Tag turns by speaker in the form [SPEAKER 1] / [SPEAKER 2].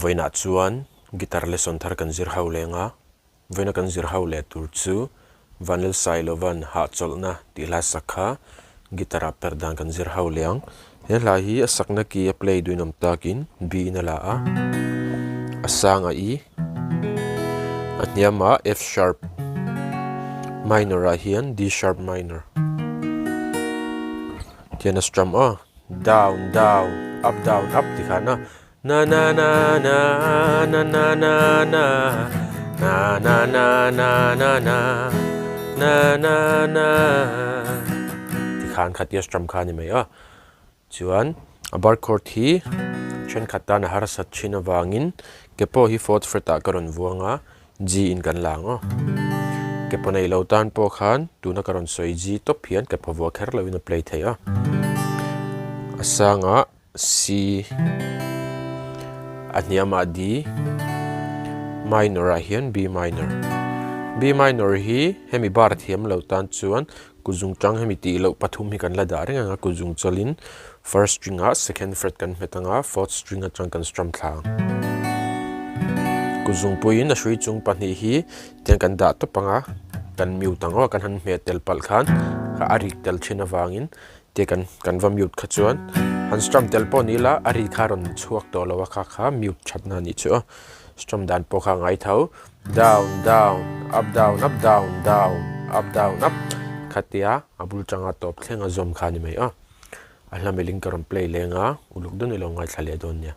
[SPEAKER 1] Vawiinah chuan guitar lesson thar kan zir ho leng a, vawiina kan zir ho leh tur chu Vanlal Sailova'n hahchawlhna tih hla sak kha guitar ah perh dan kan zir ho leh ang. He hla hi a sakna ki a play duin awm takin B in a la a, a sang a E, a hniam ah F sharp minor ah hian D sharp minor tian a strum a, down down up down up ti khan a na na na na na na na na na na na na na na na na na ti khan khatia strum kha a ni mai a. Chuan a bar chord hi thenkhat tan a harsat thin avangin ke pawh hi fourth fret ah ka rawn vuang a, G in kan la ang aw. Ke pawh nei lo tan pawh khan tuna ka rawn sawi G tawp hian ke pawh vuah kher loin a play theih a. A sangah C, a hniamah D, minor ah hian B minor. B minor hi hemi bar thiam lo tan chuan Kuzung tang hemi tih loh pathum hi kan la dah reng ang a, kuzung chawlhin first string ah second fret kan hmet ang a, fourth string atang kan strum thla ang. Kuzung puiin a hrui chung pahnih hi tiang kan dah tawp ang a, kan mute ang aw, kan han hmeh tel palh khan a rik tel thin avangin tia kan kan va mute kha chuan han strum tel pawh ni ila a ri kha a rawn chhuak tawh lo a, kha kha mute that na a nih chu aw, strum dan pawh kha a ngai tho. Down down up down up down down up down up khatia a bul tanga tawp thleng a zawm kha a ni mai a, a hla melhin ka rawn play leng a, uluk dawn ilo ngaithla leh dawn nia.